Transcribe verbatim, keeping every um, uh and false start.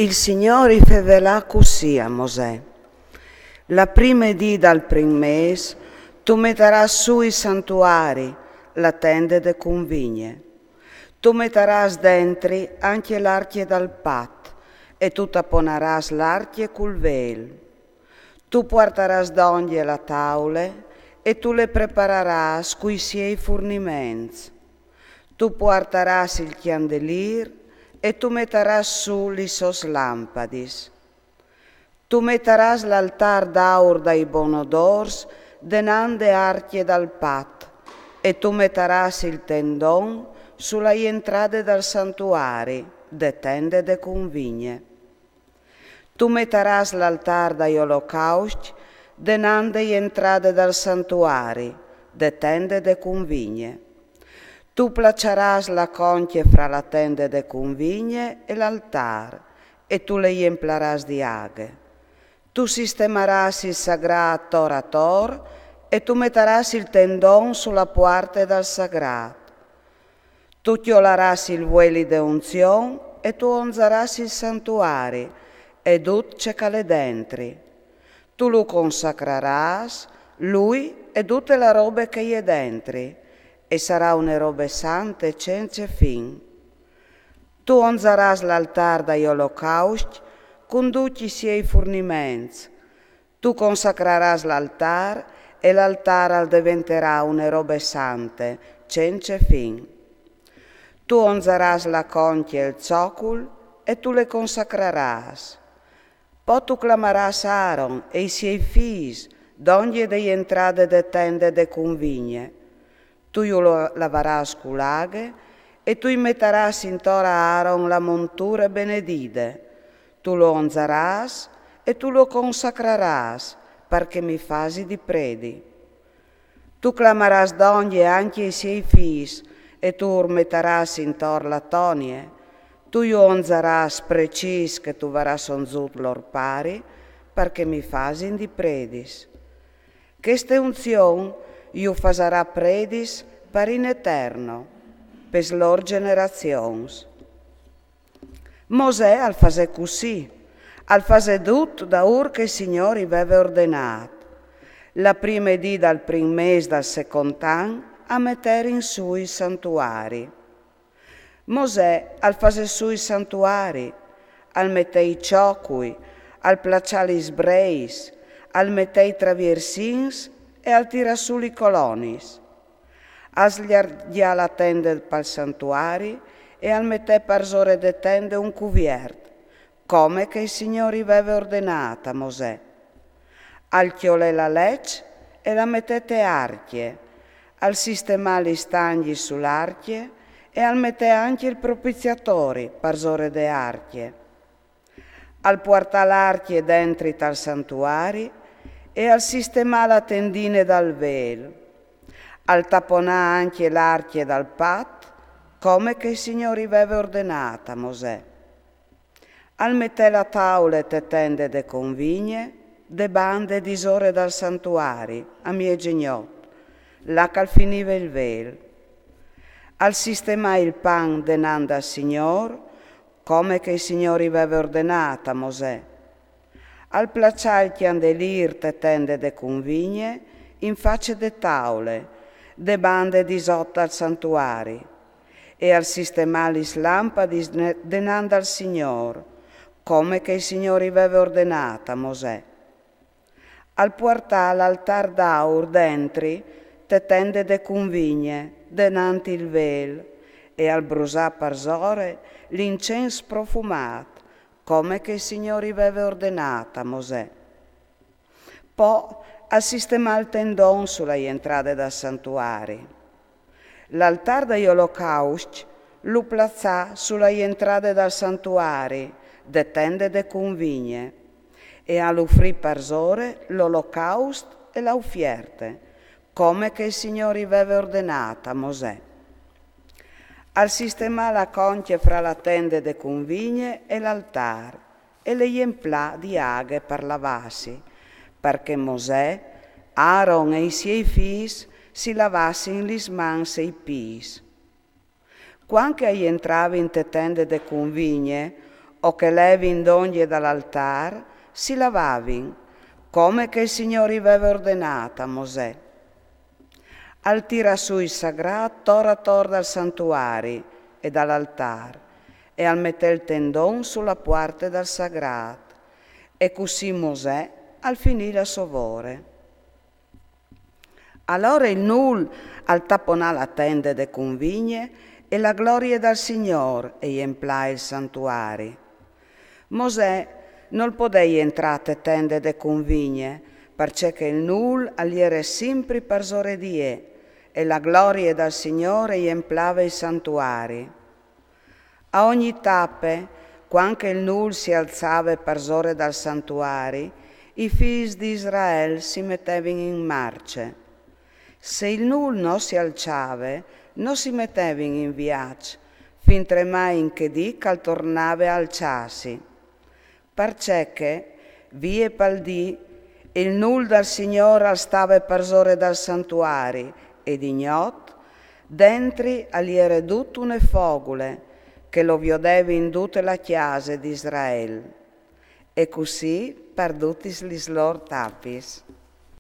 Il Signôr i fevelà cussì a Mosè: La prime dì dal prin mês tu metarâs sù i santuari, la tende de cunvigne. Tu metarâs dentri ancje l'arcje dal pat e tu taponarâs l'arcje cul vêl. Tu puartarâs dongje la taule e tu le prepararâs cui siei furniments. Tu puartarâs il cjandelîr e tu metarâs sù lis sôs lampadis. Tu metarâs l'altâr d'aur dai bonodôrs denant de arcje dal pat e tu metarâs il tendon su la jentrade dal santuari, de tende de cunvigne. Tu metarâs l'altâr dai olocauscj denant de jentrade dal santuari, de tende de cunvigne. Tu plaçarâs la concje fra la tende de cunvigne e l'altâr e tu le jemplarâs di aghe. Tu sistemarâs il sagrât ator ator e tu metarâs il tendon su la puarte dal sagrât. Tu cjolarâs il vueli de unzion e tu onzarâs il santuari e dut ce che al è dentri. Tu lu consacrarâs, lui e dute la robe che e je dentri, e sarà une robe sante cence fin. Tu onzarâs l'altâr dai olocauscj cun ducj i siei furniments. Tu consacrarâs l'altâr e l'altâr al deventerà une robe sante cence fin. Tu onzarâs la concje e il zocul e tu le consacrarâs. Po tu clamarâs Aron e i siei fîs dongje de jentrade de tende de cunvigne. Tu ju lo lavarâs cu la aghe e tu i metarâs intor a Aron la monture benedide. Tu lo onzarâs e tu lo consacrarâs, par che mi fasi di predi. Tu clamarâs dongje ancje i siei fîs e tu ur metarâs intor la tonie. Tu ju onzarâs precîs che tu varâs onzût lôr pari, par che mi fasin di predis. Cheste unzion ju fasarà predis par in eterno, pes lôr gjenerazions. Mosè al fasè cussì, al fasè dut daûr che il Signôr i veve ordenât. La prime dì dal prin mês dal secont an a meterin sù il santuari. Mosè al fasè sù il santuari, al metè i çocui, al plaçà lis breis, al metè i traviersins e al tirà sù li colonis. Al slargjà la tende pal santuari e al metè parsore de tende un cuviert, come che il Signôr i veve ordenât a Mosè. Al cjolè la leç e la metè te arcje, al sistemà lis stangjis su l'arcje e al metè ancje il propiziatori parsore de arcje. Al puartà l'arcje dentri tal santuari e al sistemà la tendine dal vêl. Al taponà ancje l'arcje dal pat, come che il Signôr i veve ordenât a Mosè. Al metè la taule te tende de cunvigne, de bande disore dal santuari, a mieze gnot, là che al finive il vêl. Al sistemà il pan denant dal Signôr, come che il Signôr i veve ordenât a Mosè. Al plaçà il cjandelîr te tende de cunvigne, in face de taule, de bande disot dal santuari, e al sistemà lis lampadis ne-, denant dal Signôr, come che il Signôr i veve ordenât a Mosè. Al puartà l'altâr d'aur dentri te tende de cunvigne, denant il vêl, e al brusà parsore l'incens profumât, come che il Signôr i veve ordenât a Mosè. Po al sistemà il tendon su la jentrade dal santuari. L'altâr dai olocauscj lu plaçà su la jentrade dal santuari, de tende de cunvigne, e al ufrì parsore l'olocaust e la ufierte, come che il Signôr i veve ordenât a Mosè. Al sistemà la concje fra la tende de cunvigne e l'altâr, e le jemplà di aghe par lavâsi, par che Mosè, Aron e i siei fîs si lavassin lis mans e i pîts. Cuant che a jentravin te tende de cunvigne, O che levin dongje dal altâr, si lavavin, come che il Signôr i veve ordenât a Mosè. Al tirà sù il sagrât tor ator dal santuari e dal altâr, e al metè il tendon su la puarte dal sagrât, e cussì Mosè al finì la sô vore. Alore il nûl al taponà la tende de cunvigne, e la glorie dal Signôr e jemplà il santuari. Mosè nol podè jentrâ te tende de cunvigne, parcè che il nûl al jere simpri parsore di jê, e la glorie dal Signôr e jemplave il santuari. A ogni tape, cuant che il nûl si alzave parsore dal santuari, i fîs di Israel si metevin in marce. Se il nûl no si alçave, no si metevin in viaç, fintremai in chê dì che al tornave a alçâsi. Parcè che, vie pal dì, il nûl dal Signôr al stave parsore dal santuari, e di gnot, dentri al jere dut une fogule, che lo viodevin dute la cjase di Israel. E cussì par dutis lis lôr tapis.